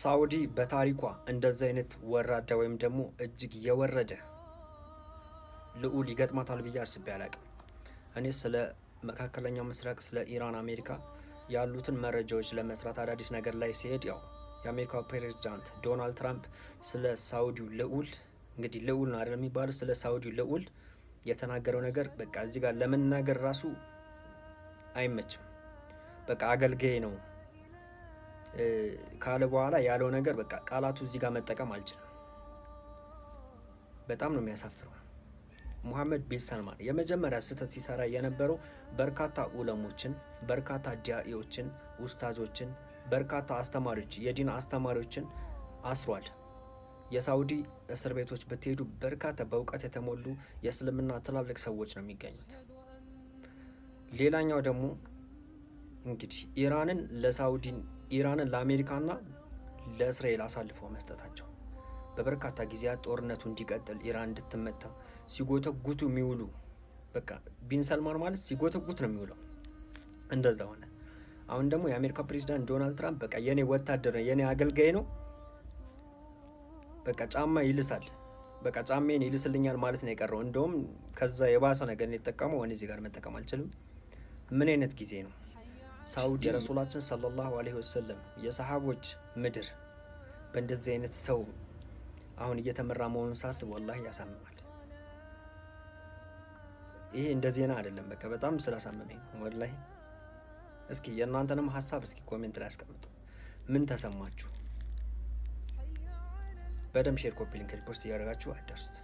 ሳውዲ በታሪኳ እንደዚህ አይነት ወራዳ ወይም ደግሞ እጅግ የወረደ ልዑል ይገጥማታል ብዬ አስቤ አላቅም። እኔ ስለ መካከለኛው ምስራቅ፣ ስለ ኢራን፣ አሜሪካ ያሉትን መረጃዎች ለመስራት አዳዲስ ነገር ላይ ሲሄድ ያው የአሜሪካው ፕሬዚዳንት ዶናልድ ትራምፕ ስለ ሳውዲው ልዑል፣ እንግዲህ ልዑል ነው አይደል የሚባለው፣ ስለ ሳውዲው ልዑል የተናገረው ነገር በቃ እዚህ ጋር ለመናገር ራሱ አይመችም። በቃ አገልጋይ ነው ካለ በኋላ ያለው ነገር በቃ ቃላቱ እዚህ ጋር መጠቀም አልችልም። በጣም ነው የሚያሳፍረው። ሙሐመድ ቢን ሰልማን የመጀመሪያ ስህተት ሲሰራ የነበረው በርካታ ኡለሞችን፣ በርካታ ዳኢዎችን፣ ኡስታዞችን፣ በርካታ አስተማሪዎች፣ የዲን አስተማሪዎችን አስሯል። የሳውዲ እስር ቤቶች ብትሄዱ በርካታ በእውቀት የተሞሉ የእስልምና ትላልቅ ሰዎች ነው የሚገኙት። ሌላኛው ደግሞ እንግዲህ ኢራንን ለሳውዲ፣ ኢራንን ለአሜሪካና ለእስራኤል አሳልፈው መስጠታቸው፣ በበርካታ ጊዜያት ጦርነቱ እንዲቀጥል፣ ኢራን እንድትመታ ሲጎተጉቱ የሚውሉ፣ በቃ ቢን ሰልማን ማለት ሲጎተጉት ነው የሚውለው። እንደዛ ሆነ። አሁን ደግሞ የአሜሪካ ፕሬዚዳንት ዶናልድ ትራምፕ በቃ የኔ ወታደር ነው፣ የኔ አገልጋይ ነው፣ በቃ ጫማ ይልሳል፣ በቃ ጫሜን ይልስልኛል ማለት ነው የቀረው። እንደውም ከዛ የባሰ ነገር ነው የተጠቀመው። እኔ እዚህ ጋር መጠቀም አልችልም። ምን አይነት ጊዜ ነው? ሳውዲ የረሱላችን ሰለላሁ ዐለይሂ ወሰለም የሰሃቦች ምድር በእንደዚህ አይነት ሰው አሁን እየተመራ መሆኑን ሳስብ ወላሂ ያሳምማል። ይሄ እንደ ዜና አይደለም፣ በቃ በጣም ስላሳመመኝ ነው ወላሂ። እስኪ የእናንተንም ሀሳብ እስኪ comment ላይ አስቀምጡ። ምን ተሰማችሁ? በደንብ share፣ copy link፣ repost እያደረጋችሁ አዳርሱት።